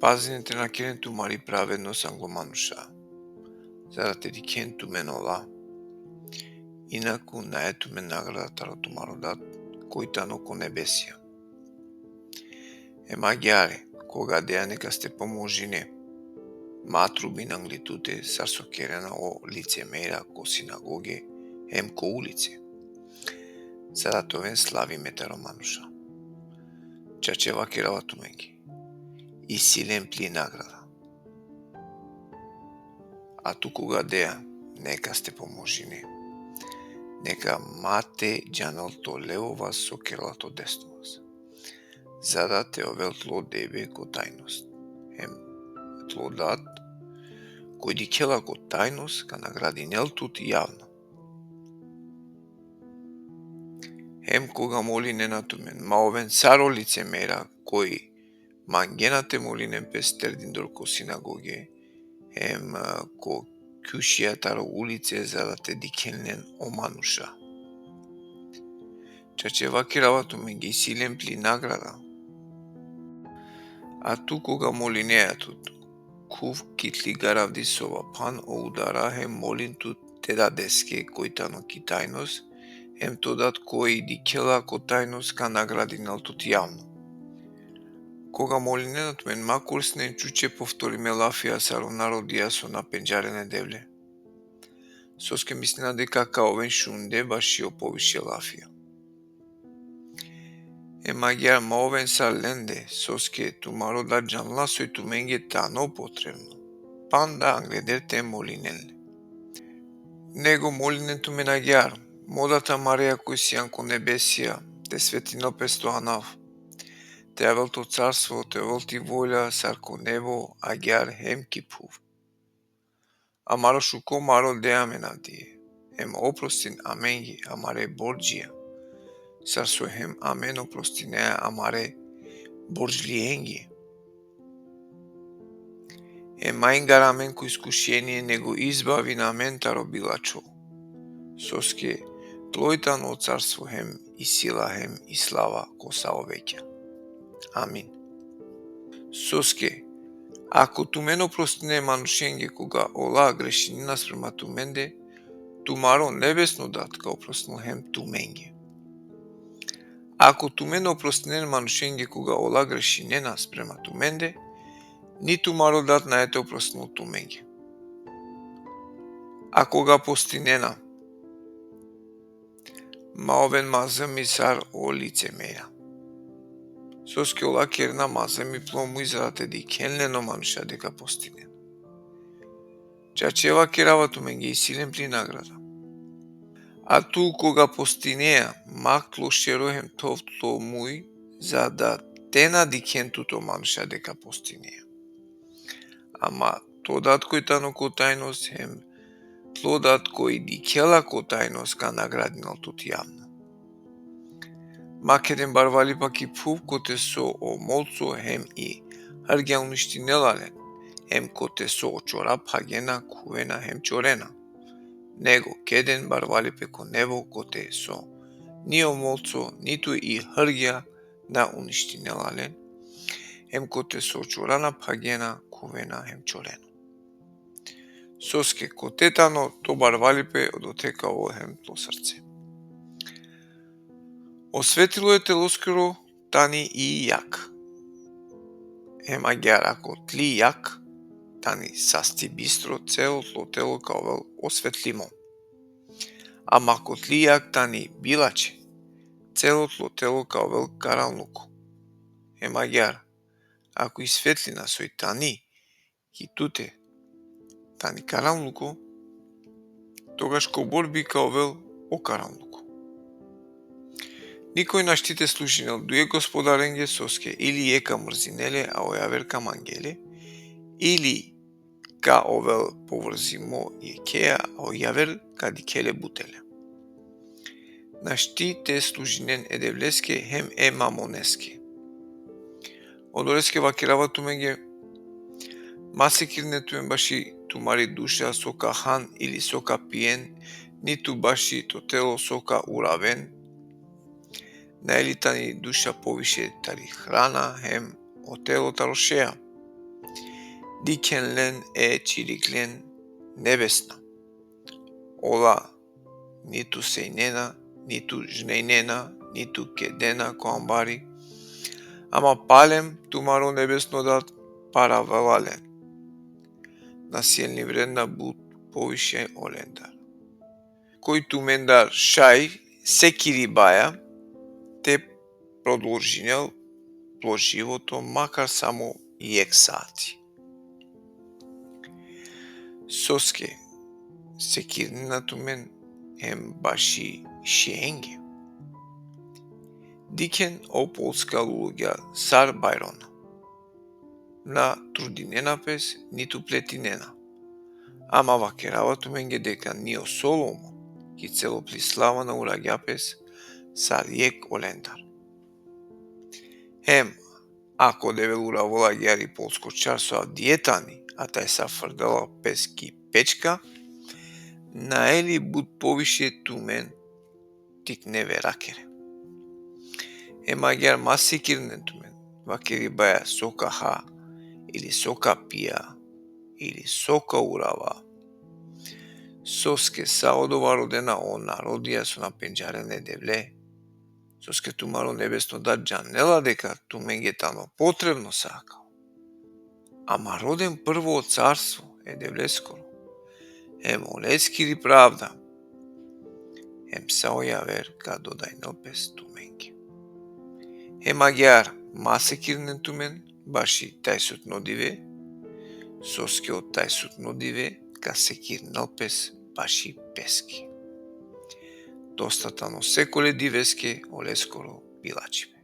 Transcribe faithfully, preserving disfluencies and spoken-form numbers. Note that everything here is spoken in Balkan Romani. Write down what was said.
Pazinen te na keren tumari pravednost anglo manuša, za da te dikhen tumen ola. Inaku nae tumen nagrada taro tumaro Dad, koj tano ko nebesija. Em agjaar, ko gadea, neka te pomožine, ma trubin angli tute, sar so kerena o licemerja ko sinagoge em ko ulice, za da te oven slavime taro manuša. Čače vakerava tumenge, isi len pli nagrada. A tu ko gadea, neka te pomožine, neka ma te džanel to levo vas so kerela to desno vas, za da te ovel tlo debe ko tajnost. Em tlo Dad, koj dikhela ko tajnost, ka nagradinel tut javno. Em koga molinena tumen, ma oven sar o licemerja, koj mangena te molinen pes terdindor ko sinagoge, em, e, ko kjušija taro ulice, za da te dikhen len o manuša. Čače vakerava tumenge, isi len pli nagrada. A tu koga molinea tut, khuv ki tli garavdi sova phan o udara, em molin tut te Dadeske koj tano ki tajnost, em to Dad koj dikhela ko tajnost ka nagradinel tut javno. Koga molinena tumen, ma koristinen čuče povtorime lafija sar o narodija so na pendžarena e Devle, soske mislina deka ka oven šunde baši o poviše lafija. Em agjaar ma oven sar lende, soske tumaro Dad džanla soj tumenge tano potrebno, panda angleder te molinen le. Nego molinen tumen agjaar, mo Dad amareja koj sian ko nebesija, te svetinel pes to anav, te avel to carstvo, te ovel ti volja sar ko nebo, agjaar hem ki phuv. Amaro šuko maro de amen avdive, em oprostin amenge amare bordžija, sar so hem amen oprostinea amare bordžlienge. Em ma ingar amen ko iskušenie, nego izbavin amen taro bilačho. Soske tloj tano carstvo hem i sila hem i slava ko sa o vekja. Amin. Soske, ako tumen oprostine manušenge koga ola grešinena sprema tumende, tumaro nebesno Dad ka oprostinel hem tumenge. Ako tumen oprostinen manušenge koga ola grešinena sprema tumende, ni tumaro Dad nae te oprostinel tumenge. A koga postinena, ma oven mazami sar o licemerja. Soske ola kerena mazami plo muj, za da te dikhen len o manuša deka postinena. Čače vakerava tumenge, isi len pli nagrada. A tu koga postinea, ma klo šero hem thov tlo muj, za da te na dikhen tut o manuša deka postinea. Ama to Dad koj tano ko tajnost, hem tlo Dad koj dikhela ko tajnost, ka nagradinel tut javno. Ma kheden barvalipa ki phuv, kote so o molco hem i hrgja uništinela len, hem kote so o čora phagena, khuvena hem čorena. Nego keden barvalipe ko nebo, kote so ni o molco, nitu i hrgja na uništinela len, hem kote so o čora na phagena, khuvena hem čorena. Soske kote tano to barvalipe, odote ka ovel hem tlo srce. O svetilo e teloskoro tani i jag. Hem agjaar, ako tli jag tani sasti bistro, celo tlo telo ka ovel osvetlimo. Ama ako tli jag tani bilače, celo tlo telo ka ovel karanluko. Hem agjaar, ako i svetlina soj tani ki tute tani karanluko, togaš kobor bi ka ovel o karanluko. Nikoj našti te služinel duje gospodarenge, soske ili jekh ka mrzinel le, a o javer ka mangel le, ili ka ovel povrzimo jekheja, a o javer ka dikhel le butelja. Našti te služinen e Devleske hem e mamoneske. Odoleske vakerava tumenge, ma sekirinen tumen baši tumari duša so ka han ili so ka pijen, nitu baši to telo so ka uraven. Nae li tani duša poviše tari hrana, hem o telo taro šeja? Dikhen len e čiriklen nebesna. Ola nitu sejnena, nitu žnejnena, nitu kedena ko ambari, ama palem tumaro nebesno Dat paravela len. Na siel ni vredna but poviše olendar. Koj tumendar šaj sekiribaja te prodolžinel plo životo makar samo jekh sati. Soske sekirnena tumen hem baši šejenge. Dikhen o polska lulugja sar bajrona. Na trudinena pes, nitu pletinena. Ama vakerava tumenge deka ni o Solomon, ki celo pli slava na uragja pes sar jekh olendar. Hem, ako Devel uravela agjaar i polsko čar so avdive tani, a taj sa frdela pes ki pečka, nae li but poviše tumen tikne verakere. Hem agjaar ma sekirnen tumen, vakeribaja so ka ha, ili so ka pija, ili so ka urava. Soske sa odova rodena o narodija so na pendžarena e Devle, soske tumaro nebesno Dat džanela deka tumenge tano potrebno sa akava. Ama roden prvo o carstvo e Devleskoro, hem oleskiri pravda, hem sa o javer ka dodajnel pes tumenge. Hem agjaar ma sekirnen tumen baši tajsutno dive, soske o tajsutno dive ka sekirnel pes baši peske. Dosta tano sekole diveske oleskoro bilačhibe.